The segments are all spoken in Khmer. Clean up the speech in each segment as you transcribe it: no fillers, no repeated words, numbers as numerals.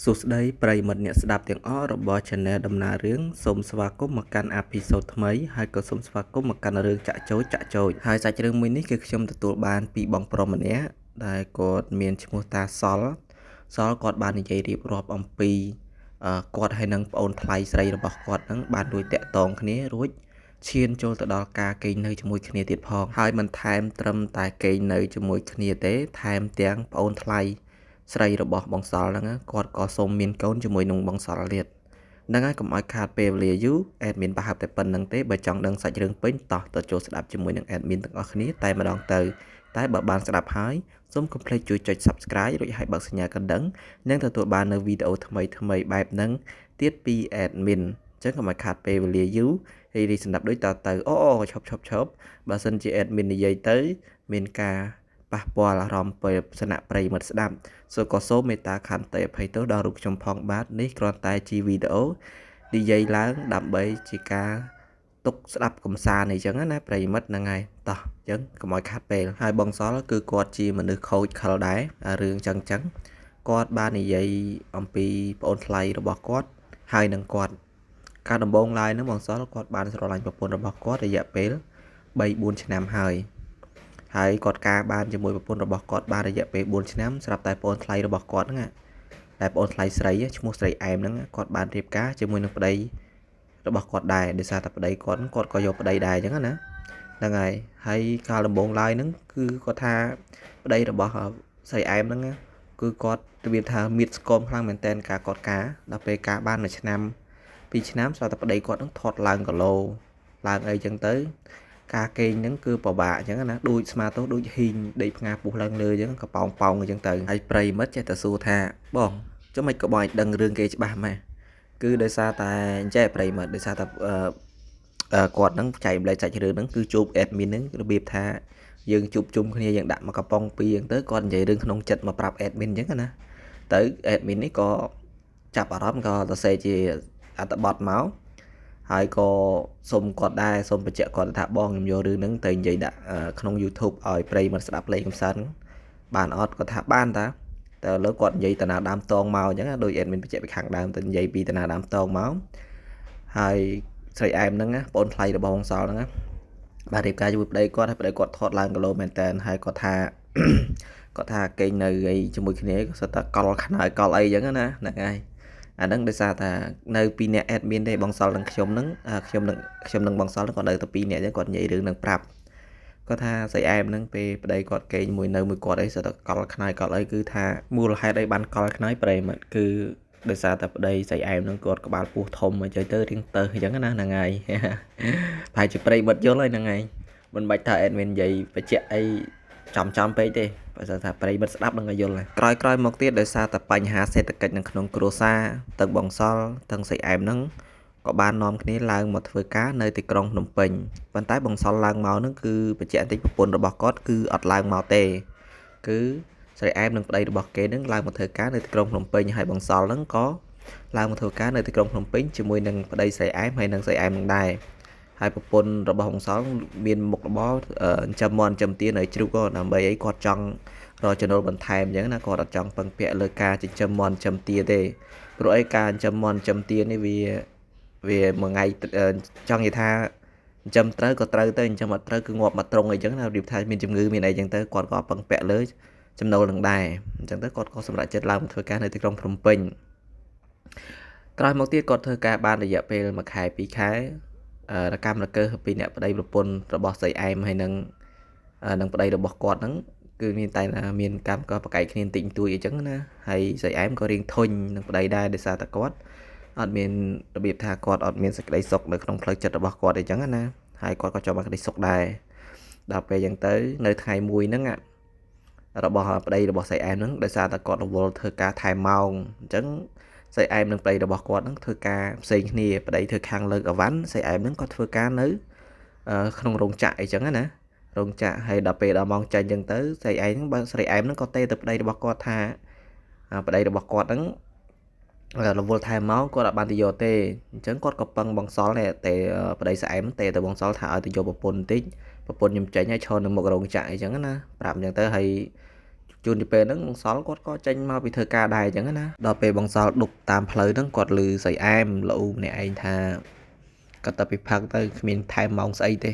សួស្តីប្រិយមិត្តអ្នកស្ដាប់ទាំងអស់របស់ Channel ដំណើររឿងសូមស្វាគមន៍មកកាន់ episode ថ្មីហើយក៏សូមស្វាគមន៍មកកាន់រឿងចាក់ចូលចាក់ចូលហើយសាច់រឿងមួយនេះគឺខ្ញុំទទួលបានពីបងប្រុសម្នាក់ដែលគាត់មានឈ្មោះតាសល់សល់គាត់បាននិយាយរៀបរាប់អំពីគាត់ហើយនិងប្អូនថ្លៃស្រីរបស់គាត់នឹងបានរួចតាក់ទងគ្នារួចឈានចូលទៅដល់ការគេងនៅជាមួយគ្នាទៀតផងហើយមិនថែមត្រឹមតែគេងនៅជាមួយគ្នាទេថែមទាំងប្អូនថ្លៃស្រីរបស់បងសល់ហ្នឹងគាត់ក៏សូមមានកូនជាមួយនឹងបងសល់ទៀតហ្នឹងហើយកុំឲ្យខាតពេលវេលាយូរ admin ប្រហែលតែប៉ុណ្្នឹងទេបើចង់ដឹងសាច់រឿងពេញតោះទៅចូលស្ដាប់ជាមួយនឹង admin ទាំងអស់គ្នាតែម្ដងទៅតែបើបានស្ដាប់ហើយសូមកុំភ្លេចជួយចុច Subscribe រួចហើយបើកសញ្ញាកណ្ដឹងនិងទទួលបាននៅវីដេអូថ្មីថ្មីបែបហ្នឹងទៀតពី admin អញ្ចឹងកុំឲ្យខាតពេលវេលាយូរហើយរីសម្រាប់ដូចតទៅអូអូឈប់ឈប់ឈប់បើសិនជា admin និយាយទៅមានការប៉ះពាល់អារម្មណ៍ពេលសនៈប្រិយមិត្តស្ដាប់សូមក៏សូមមេត្តាខន្តីអភ័យទោសដល់រូបខ្ញុំផងបាទនេះគ្រាន់តែជាវីដេអូនិយាយឡើងដើម្បីជាការទុកស្ដាប់កំសាន្តអីចឹងណាប្រិយមិត្តហ្នឹងហើយតោះអញ្ចឹងកុំឲ្យខាត់ពេលហើយបងសល់គឺគាត់ជាមនុស្សខូចខលដែររឿងចឹងចឹងគាត់បាននិយាយអំពីប្អូនថ្លៃរបស់គាត់ហើយនឹងគាត់កាលដំបូងឡើយហ្នឹងបងសល់គាត់បានស្រឡាញ់ប្រពន្ធរបស់គាត់រយៈពេល3 4ឆ្នាំហើយហើយគាត់ការបានជាមួយប្រពន្ធរបស់គាត់បានរយៈពេល4ឆ្នាំស្រាប់តែប្អូនថ្លៃរបស់គាត់ហ្នឹងតែប្អូនថ្លៃស្រីឈ្មោះស្រីអែមហ្នឹងគាត់បានរៀបការជាមួយនឹងប្តីរបស់គាត់ដែរដោយសារតែប្តីគាត់គាត់ក៏យកប្តីដែរអញ្ចឹងណាហ្នឹងហើយហើយកាលដំបូងឡើយហ្នឹងគឺគាត់ថាប្តីរបស់ស្រីអែមហ្នឹងគឺគាត់របៀបថាមៀតស្គមខ្លាំងមែនតែនការគាត់ការដល់ពេលការបាន1ឆ្នាំ2ឆ្នាំស្រាប់តែប្តីគាត់ហ្នឹងធាត់ឡើងគីឡូឡើងអីចឹងទៅការគេងហ្នឹងគឺពិបាកអញ្ចឹងណាដូចស្មាទោសដូចហ៊ីងដេកផ្ងាពោះឡើងលើអញ្ចឹងកប៉ោងប៉ោងអញ្ចឹងទៅហើយប្រិយមិត្តចេះតែសួរថាបងចុះមិនក៏បងឲ្យដឹងរឿងគេច្បាស់ម៉េះគឺដោយសារតែអញ្ចេះប្រិយមិត្តដោយសារតែគាត់ហ្នឹងចែកម្លែកសាច់រឿងហ្នឹងគឺជួប admin ហ្នឹងរបៀបថាយើងជួបជុំគ្នាយើងដាក់មកកំប៉ុងពីរអញ្ចឹងទៅគាត់និយាយរឿងក្នុងចិត្តមកប្រាប់ admin អញ្ចឹងណាទៅ admin នេះក៏ចាប់អារម្មណ៍ក៏សរសេរជាអត្ថបទមកហើយក៏សូមគាត់ដែរសូមបញ្ជាក់គាត់ថាបងខ្ញុំយករឿងហ្នឹងទៅនិយាយដាក់ក្នុង YouTube ឲ្យប្រិយមិត្តស្ដាប់លេងកំសាន្តបានអត់គាត់ថាបានតាតែលើគាត់និយាយតាណាដើមតងមកអញ្ចឹងដូច admin បញ្ជាក់ពីខាងដើមទៅនិយាយពីតាណាដើមតងមកហើយស្រីអែមហ្នឹងណាបងថ្លៃរបស់បងសល់ហ្នឹងណាបាទរៀបការជាមួយប្តីគាត់ហើយប្តីគាត់ថតឡើងគីឡូមែនតើហើយគាត់ថាគេងនៅអីជាមួយគ្នាក៏សិតតែកលខ្នើយកលអីអញ្ចឹងណាហ្នឹងហើយអាហ្នឹងដោយសារតែនៅពីរអ្នក admin ទេបងសល់នឹងខ្ញុំហ្នឹងខ្ញុំនឹងបងសល់គាត់នៅតែពីរអ្នកអញ្ចឹងគាត់និយាយរឿងនឹងប្រាប់គាត់ថាស្រីអែមហ្នឹងពេលប្តីគាត់គេងមួយនៅមួយគាត់អីសិតតែកលខ្នើយកលអីគឺថាមូលហេតុអីបានកលខ្នើយប្រិយមិត្តគឺដោយសារតែប្តីស្រីអែមហ្នឹងគាត់ក្បាលពោះធំអញ្ចឹងទៅរៀងទៅអញ្ចឹងណាហ្នឹងហើយប្រហែលជាប្រិយមិត្តយល់ហើយហ្នឹងហើយមិនបាច់ថា admin និយាយបញ្ជាក់អីចំពេកទេបើថាប្រិយមិត្តស្ដាប់នឹងក៏យល់ដែរក្រោយមកទៀតដោយសារតែបញ្ហាសេដ្ឋកិច្ចនៅក្នុងគ្រួសារទាំងបងសល់ទាំងស្រីអែមហ្នឹងក៏បាននាំគ្នាឡើងមកធ្វើការនៅទីក្រុងភ្នំពេញប៉ុន្តែបងសល់ឡើងមកហ្នឹងគឺបញ្ជាក់បន្តិចប្រពន្ធរបស់គាត់គឺអត់ឡើងមកទេគឺស្រីអែមនិងប្តីរបស់គេហ្នឹងឡើងមកធ្វើការនៅទីក្រុងភ្នំពេញហើយបងសល់ហ្នឹងក៏ឡើងមកធ្វើការនៅទីក្រុងភ្នំពេញជាមួយនឹងប្តីស្រីអែមហើយនិងស្រីអែមនឹងដែរហើយប្រពន្ធរបស់បងសល់មានមុខរបរចិញ្ចឹមមាន់ចិញ្ចឹមទានៅជ្រូកដើម្បីអីគាត់ចង់រកចំណូលបន្ថែមអញ្ចឹងណាគាត់អត់ចង់ពឹងពាក់លើការចិញ្ចឹមមាន់ចិញ្ចឹមទាទេព្រោះអីការចិញ្ចឹមមាន់ចិញ្ចឹមទានេះវាមួយថ្ងៃចង់និយាយថាចិញ្ចឹមត្រូវក៏ត្រូវទៅចិញ្ចឹមអត់ត្រូវគឺងាប់មកត្រង់អីចឹងណារបៀបថាមានជំងឺមានអីចឹងទៅគាត់ក៏ពឹងពាក់លើចំណូលនឹងដែរអញ្ចឹងទៅគាត់ក៏សម្រេចចិត្តឡើងមកធ្វើការនៅទីក្រុងភ្នំពេញក្រោយមកទៀតគាត់ធ្វើការបានរយៈពេល1ខែ2ខែរកម្មរកើពីអ្នកប្តីប្រពន្ធរបស់ស្រីអែមហើយនឹងប្តីរបស់គាត់ហ្នឹងគឺមានតែមានកម្មក៏ប្រកែកគ្នាតិចតួចអីចឹងណាហើយស្រីអែមក៏រៀងធុញនឹងប្តីដែរដោយសារតែគាត់អត់មានរបៀបថាគាត់អត់មានសេចក្តីសុខនៅក្នុងផ្លូវចិត្តរបស់គាត់អីចឹងណាហើយគាត់ក៏ចង់បានក្តីសុខដែរដល់ពេលចឹងទៅនៅថ្ងៃមួយហ្នឹងរបស់ប្តីរបស់ស្រីអែមហ្នឹងដោយសារតែគាត់រវល់ធ្វើការថែមម៉ោងអញ្ចឹងស្រីអែមនិងប្តីរបស់គាត់ហ្នឹងធ្វើការផ្សេងគ្នាប្តីធ្វើខាងលើកអវ៉ាន់ស្រីអែមហ្នឹងគាត់ធ្វើការនៅក្នុងរោងចក្រអីចឹងណារោងចក្រហើយដល់ពេលដល់ម៉ោងចេញចឹងទៅស្រីឯងហ្នឹងបើស្រីអែមហ្នឹងក៏ទេទៅប្តីរបស់គាត់ថាប្តីរបស់គាត់ហ្នឹងរវល់ថែមម៉ោងគាត់អត់បានទៅយកទេអញ្ចឹងគាត់ក៏ពឹងបងសល់ដែរតែប្តីស្អែមទេទៅបងសល់ថាឲ្យទៅយកប្រពន្ធបន្តិចប្រពន្ធខ្ញុំចេញហើយឈរនៅមុខរោងចក្រអីចឹងណាប្រាប់អញ្ចឹងទៅហើយ ជួនទៅពេលហ្នឹងបងសល់គាត់ក៏ចេញមកពីធ្វើការដែរអញ្ចឹងណាដល់ពេលបងសល់ដប់តាមផ្លូវហ្នឹងគាត់ឮស្រីអែមល្អូម្នាក់ឯងថាគាត់ទៅពីផឹកទៅគ្មានថែមម៉ោងស្អីទេ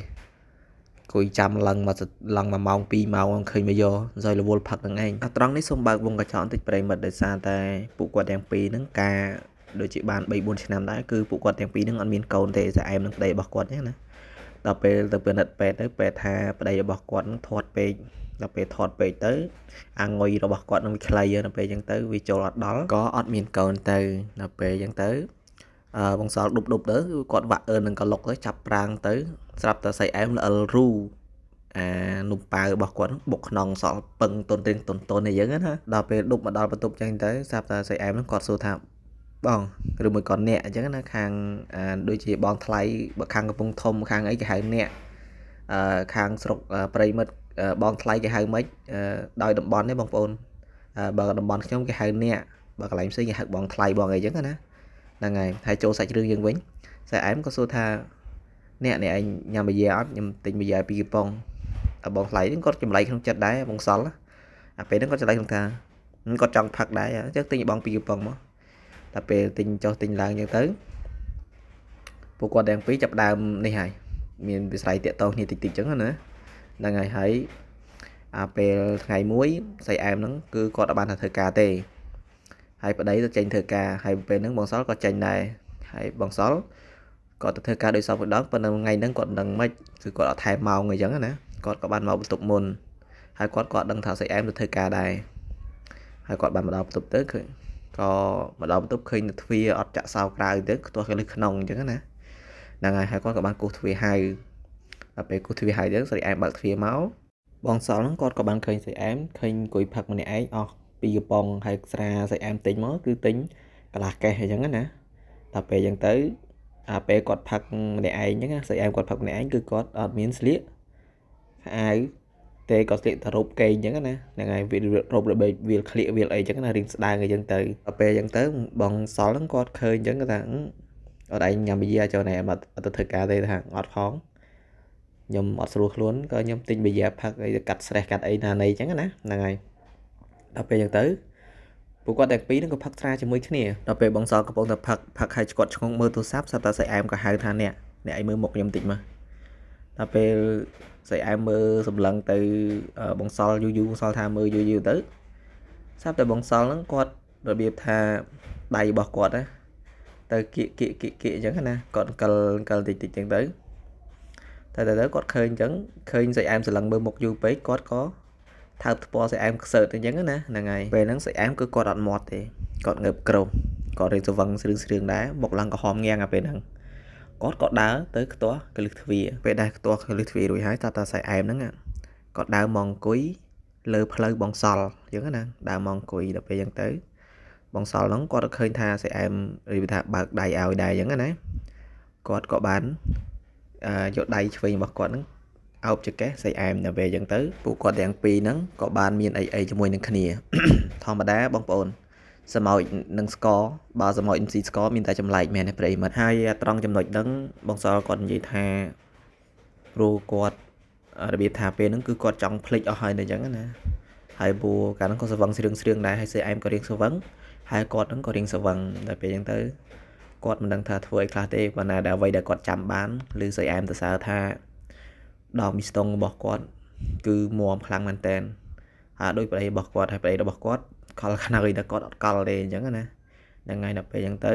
គួយចាំឡើងមកឡើង1ម៉ោង2ម៉ោងឃើញមកយកសយរវល់ផឹកហ្នឹងឯងត្រង់នេះសូមបើកវងកញ្ចក់បន្តិចប្រិមិត្តដោយសារតែពួកគាត់ទាំងពីរហ្នឹងការដូចជាបាន3 4ឆ្នាំដែរគឺពួកគាត់ទាំងពីរហ្នឹងអត់មានកូនទេស្អែមនឹងប្តីរបស់គាត់ហ្នឹងណាដល់ពេលទៅពិនិត្យពេទ្យទៅពេទ្យថាប្តីរបស់គាត់ហ្នឹងធាត់ពេកដល់ពេលធាត់ពេកទៅអាងុយរបស់គាត់នឹងវាខ្លីដល់ពេលអញ្ចឹងទៅវាចូលអត់ដល់ក៏អត់មានកូនទៅដល់ពេលអញ្ចឹងទៅបងសល់ដប់ទៅគឺគាត់វាក់អឺននឹងកលុកទៅចាប់ប្រាងទៅស្រាប់តែស្អីអែមល្អិលរូអានំប៉ាវរបស់គាត់បុកខ្នងសល់ពឹងតុនរៀងតុនតុនអីចឹងណាដល់ពេលដប់មកដល់បន្ទប់ចឹងទៅស្រាប់តែស្អីអែមហ្នឹងគាត់សួរថាបងឬមួយក៏អ្នកអញ្ចឹងណាខាងដូចជាបងថ្លៃបើខាងកំពង់ធំខាងអីគេហៅអ្នកខាងស្រុកប្រិមិត្តបងថ្លៃគេហៅម៉េចដោយតំបន់នេះបងប្អូនបើតំបន់ខ្ញុំគេហៅអ្នកបើកន្លែងផ្សេងគេហៅបងថ្លៃបងអីចឹងណាហ្នឹងហើយហើយចូលសាច់រឿងយើងវិញស្អែមក៏សួរថាអ្នកនេះឯងញ៉ាំប៊ីយ៉ាអត់ខ្ញុំទិញប៊ីយ៉ា2កំប៉ុងបងថ្លៃហ្នឹងគាត់ចម្លែកក្នុងចិត្តដែរបងសល់អាពេលហ្នឹងគាត់ចម្លែកក្នុងថាគាត់ចង់ផឹកដែរអញ្ចឹងទិញបង2កំប៉ុងមកតែពេលទិញចុះទិញឡើងអញ្ចឹងទៅពួកគាត់ទាំងពីរចាប់ដើមនេះហើយមានវិស័យតាក់ទងគ្នាតិចតិចអញ្ចឹងណាហ្នឹងហើយហើយអាពេលថ្ងៃមួយស្អីអែមហ្នឹងគឺគាត់អត់បានធ្វើការទេហើយប្តីទៅចេញធ្វើការហើយពេលហ្នឹងបងសល់ក៏ចេញដែរហើយបងសល់គាត់ទៅធ្វើការដោយសពម្ដងប៉ុន្តែថ្ងៃហ្នឹងគាត់មិនដឹងម៉េចគឺគាត់អត់ថែមម៉ោងអីចឹងណាគាត់ក៏បានមកបន្ទប់មុនហើយគាត់ក៏ដឹងថាស្អីអែមទៅធ្វើការដែរហើយគាត់បានមកដល់បន្ទប់ទៅឃើញក៏មកដល់បន្ទប់ឃើញទ្វារអត់ចាក់សោក្រៅទៅខ្ទាស់កលឹះក្នុងអញ្ចឹងណាហ្នឹងហើយហើយគាត់ក៏បានគោះទ្វារហៅដល់ពេលគោះទ្វារហៅទៅស្រីអែមបើកទ្វារមកបងសល់ហ្នឹងគាត់ក៏បានឃើញស្រីអែមឃើញអង្គុយផឹកម្នាក់ឯងអស់2កំប៉ុងហើយស្រាស្អីអែមទិញមកគឺទិញកន្លះកេះអញ្ចឹងណាដល់ពេលអញ្ចឹងទៅអាពេលគាត់ផឹកម្នាក់ឯងអញ្ចឹងស្អីអែមគាត់ផឹកម្នាក់ឯងគឺគាត់អត់មានស្លៀកអាវទេគាត់ស្លៀកតែរ៉ូបកេងអញ្ចឹងណាហ្នឹងហើយវារ៉ូបរបេកវាលក្លៀកវាលអីអញ្ចឹងណារៀងស្ដើងអីចឹងទៅដល់ពេលអញ្ចឹងទៅបងសល់ហ្នឹងគាត់ឃើញអញ្ចឹងគាត់ថាអត់ឯងញ៉ាំប៊ីយ៉ាចូលណែអត់ទៅធ្វើការទេថាអត់ផងខ្ញុំអត់ស្រួលខ្លួនក៏ខ្ញុំទិញប៊ីយ៉ាផឹកអីកាត់ស្រេះកាត់អីណាណីអញ្ចឹងណាហ្នឹងហើយដល់ពេលអញ្ចឹងទៅពួកគាត់ទាំងពីរហ្នឹងក៏ផឹកស្រាជាមួយគ្នាដល់ពេលបងសល់កំពុងតែផឹកផឹកហើយគាត់ឆ្ងងមើលទូរស័ព្ទស្រាប់តែស្អីអែមក៏ហៅថាអ្នកឯងមើលមុខខ្ញុំតិចមកដល់ពេលស្អីអែមមើលសម្លឹងទៅបងសល់យូរយូរបងសល់ថាមើលយូរយូរទៅស្រាប់តែបងសល់ហ្នឹងគាត់របៀបថាដៃរបស់គាត់ណាទៅគៀកគៀកគៀកគៀកអញ្ចឹងណាគាត់កិលកិលតិចតិចអញ្ចឹងទៅតែទៅគាត់ឃើញអញ្ចឹងឃើញស្អីអែមសម្លឹងមើលមុខយូរពេកគាត់ក៏ថើបថ្ពាល់ស្អីអែមខ្សើតអញ្ចឹងណាហ្នឹងហើយពេលហ្នឹងស្អីអែមគឺគាត់អត់មាត់ទេគាត់ងើបក្រោះគាត់រៀងស្វឹងស្រឿងស្រឿងដែរមុខឡើងក្រហមងាងអាពេលហ្នឹងគាត់ក៏ដើរទៅខ្ទាស់កលឹះទ្វារពេលដែលខ្ទាស់កលឹះទ្វាររួចហើយតាស្អីអែមហ្នឹងគាត់ដើរមកអង្គុយលើផ្លូវបងសល់អញ្ចឹងណាដើរមកអង្គុយដល់ពេលអញ្ចឹងទៅបងសល់ហ្នឹងគាត់ឃើញថាស្អីអែមនិយាយថាបើកដៃឲ្យដែរអញ្ចឹងណាគាត់ក៏បានយកដៃឆ្វេងរបស់គាត់ហ្នឹងអោបចកេះស្អីអែមដល់ពេលអញ្ចឹងទៅពួកគាត់ទាំងពីរហ្នឹងក៏បានមានអីអីជាមួយនឹងគ្នាធម្មតាបងប្អូនសមោចនឹងស្ករបើសមោច MC ស្ករមានតែចម្លែកមែនទេប្រិយមិត្តហើយត្រង់ចំណុចហ្នឹងបងសល់គាត់និយាយថាព្រោះគាត់របៀបថាពេលហ្នឹងគឺគាត់ចង់ភ្លេចអស់ហើយអញ្ចឹងណាហើយព្រោះកាលហ្នឹងក៏ស្វឹងស្រឿងស្រឿងដែរហើយស្អីអែមក៏រៀងស្វឹងហើយគាត់ហ្នឹងក៏រៀងស្វឹងដល់ពេលអញ្ចឹងទៅគាត់មិនដឹងថាធ្វើអីខ្លះទេប៉ុន្តែអ្វីដែលគាត់ចាំបានឬស្អីអែមទៅសើថាដងមីស្តុងរបស់គាត់គឺមាំខ្លាំងមែនតែនហើយដោយប្តីរបស់គាត់ហើយប្តីរបស់គាត់ខលខ្នើយតែគាត់អត់កល់ទេអញ្ចឹងណាហ្នឹងហើយដល់ពេលអញ្ចឹងទៅ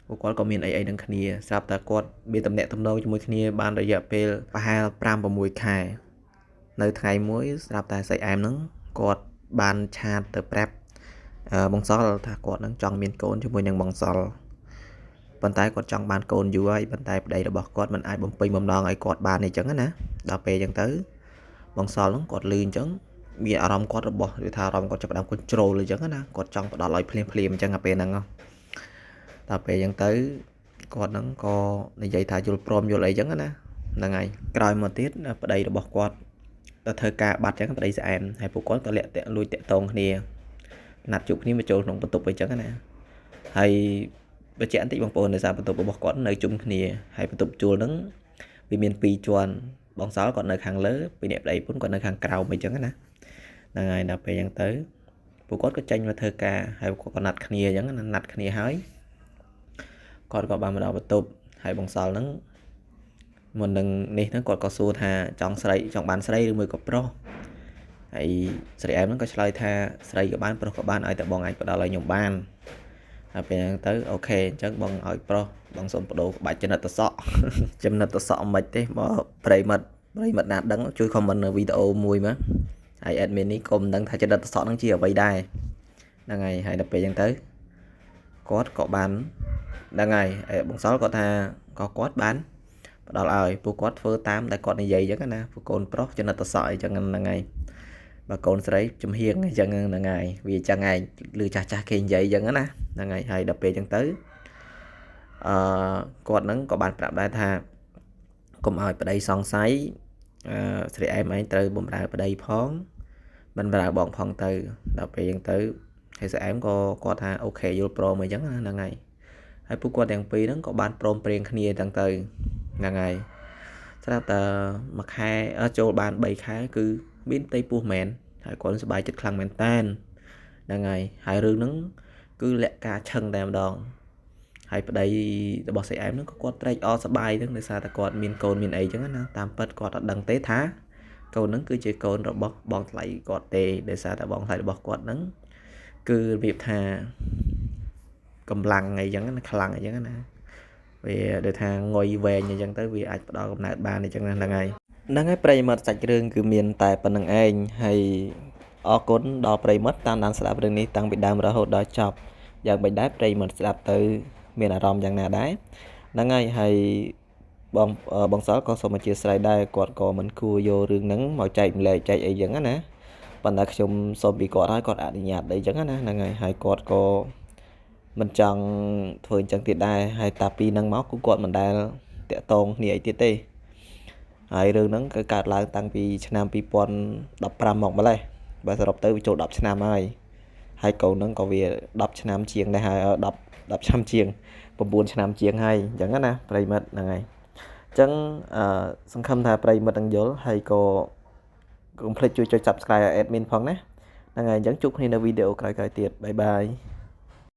ពួកគាត់ក៏មានអីអីនឹងគ្នាស្រាប់តែគាត់មានតំណែងតំណងជាមួយគ្នាបានរយៈពេលប្រហែល5 6ខែនៅថ្ងៃមួយស្រាប់តែស្អីអែមហ្នឹងគាត់បានឆាតទៅប្រាប់បងសល់ថាគាត់ហ្នឹងចង់មានកូនជាមួយនឹងបងសល់ប៉ុន្តែគាត់ចង់បានកូនយូរហើយប៉ុន្តែប្តីរបស់គាត់មិនអាចបំពេញបំណងឲ្យគាត់បានអញ្ចឹងណាដល់ពេលអញ្ចឹងទៅបងសល់ហ្នឹងគាត់លឺអញ្ចឹងមានអារម្មណ៍គាត់របស់ឬថាអារម្មណ៍គាត់ចាប់ផ្ដើម control អញ្ចឹងណាគាត់ចង់ផ្ដល់ឲ្យភ្លាមភ្លាមអញ្ចឹងអាពេលហ្នឹងដល់ពេលអញ្ចឹងទៅគាត់ហ្នឹងក៏និយាយថាយល់ព្រមយល់អីអញ្ចឹងណាហ្នឹងហើយក្រោយមកទៀតប្តីរបស់គាត់ទៅធ្វើការបាត់អញ្ចឹងប្តីស្អែមហើយពួកគាត់ក៏លាក់តាក់លួចតាក់តងគ្នាណាត់ជួបគ្នាមកចូលក្នុងបន្ទប់អីចឹងណាហើយបញ្ជាក់បន្តិចបងប្អូនដោយសារបន្ទប់របស់គាត់នៅជុំគ្នាហើយបន្ទប់ជួលហ្នឹងវាមាន2ជាន់បងសល់គាត់នៅខាងលើពីអ្នកប្តីប្រពន្ធគាត់នៅខាងក្រោមអីចឹងណា ហ្នឹងហើយដល់ពេលអញ្ចឹងទៅពួកគាត់ក៏ចេញមកធ្វើការហើយគាត់ក៏ណាត់គ្នាអញ្ចឹងណាត់គ្នាហើយគាត់ក៏បានមកដល់បន្ទប់ហើយបងសល់ហ្នឹងមុននឹងនេះហ្នឹងគាត់ក៏សួរថាចង់ស្រីចង់បានស្រីឬមួយក៏ប្រុសហើយស្រីអែមហ្នឹងក៏ឆ្លើយថាស្រីក៏បានប្រុសក៏បានឲ្យតែបងអាចផ្ដល់ឲ្យខ្ញុំបានហើយពេលហ្នឹងទៅអូខេអញ្ចឹងបងឲ្យប្រុសបងសូមបដូរក្បាច់ចំណិតតសក់ចំណិតតសក់មិនទេបើប្រិមិត្តណាដឹងជួយ comment នៅវីដេអូមួយមកហើយ admin នេះក៏មិនដឹងថាចំណិតតសក់ហ្នឹងជាអ្វីដែរហ្នឹងហើយហើយដល់ពេលអញ្ចឹងទៅគាត់ក៏បានហ្នឹងហើយបងសល់គាត់ថាក៏គាត់បានផ្ដល់ឲ្យពួកគាត់ធ្វើតាមតែគាត់និយាយអញ្ចឹងណាពួកកូនប្រុសចំណិតតសក់អីចឹងហ្នឹងហើយបើកូនស្រីចំហៀងអញ្ចឹងហ្នឹងហើយវាអញ្ចឹងឯងឮចាស់ចាស់គេនិយាយអញ្ចឹងណាហ្នឹងហើយហើយដល់ពេលអញ្ចឹងទៅអឺគាត់ហ្នឹងក៏បានប្រាប់ដែរថាកុំឲ្យប្តីសង្ស័យអឺស្រីអែមឯងត្រូវបំរើប្តីផងមិនបំរើបងផងទៅដល់ពេលអញ្ចឹងទៅហើយស្រីអែមក៏គាត់ថាអូខេយល់ព្រមអីចឹងណាហ្នឹងហើយហើយពួកគាត់ទាំងពីរហ្នឹងក៏បានព្រមព្រៀងគ្នាទាំងទៅហ្នឹងហើយស្រាប់តែមួយខែចូលបាន3ខែគឺមានផ្ទៃពោះមែនហើយគាត់សប្បាយចិត្តខ្លាំងមែនតានហ្នឹងហើយហើយរឿងហ្នឹងគឺលក្ខការឆឹងតែម្ដងហើយប្តីរបស់ស្រីអែមហ្នឹងក៏គាត់ត្រេកអរសប្បាយហ្នឹងដោយសារតែគាត់មានកូនមានអីចឹងណាតាមពិតគាត់អត់ដឹងទេថាកូនហ្នឹងគឺជាកូនរបស់បងថ្លៃគាត់ទេដោយសារតែបងថ្លៃរបស់គាត់ហ្នឹងគឺរបៀបថាកម្លាំងអីចឹងណាខ្លាំងអីចឹងណាវាដូចថាងុយវែងអញ្ចឹងទៅវាអាចផ្ដល់កំណើតបានអញ្ចឹងណាហ្នឹងហើយហ្នឹងហើយប្រិយមិត្តសាច់រឿងគឺមានតែប៉ុណ្្នឹងឯងហើយអរគុណដល់ប្រិយមិត្តតាមដានស្ដាប់រឿងនេះតាំងពីដើមរហូតដល់ចប់យ៉ាងម៉េចដែរប្រិយមិត្តស្ដាប់ទៅមានអារម្មណ៍យ៉ាងណាដែរហ្នឹងហើយហើយបងសល់ក៏សូមអធិស្ឋានដែរគាត់ក៏មិនគួរយករឿងហ្នឹងមកចែកម្លែកចែកអីចឹងណាប៉ុន្តែខ្ញុំសូមពីគាត់ហើយគាត់អនុញ្ញាតអីចឹងណាហ្នឹងហើយហើយគាត់ក៏មិនចង់ធ្វើអញ្ចឹងទៀតដែរហើយតាពីហ្នឹងមកគឺគាត់មិនដែលតាក់ទងគ្នាអីទៀតទេហើយរឿងហ្នឹងគឺកើតឡើងតាំងពីឆ្នាំ2015មកម្លេះបើសរុបទៅវាចូល10ឆ្នាំហើយហើយកូនហ្នឹងក៏វា10ឆ្នាំជាងដែរហើយ10ឆ្នាំជាង9ឆ្នាំជាងហើយអញ្ចឹងណាប្រិមិត្តហ្នឹងហើយអញ្ចឹងអឺសង្ឃឹមថាប្រិមិត្តនឹងយល់ហើយក៏កុំភ្លេចជួយចុច Subscribe ឲ្យ admin ផងណាហ្នឹងហើយអញ្ចឹងជួបគ្នានៅវីដេអូក្រោយៗទៀតបាយបាយ។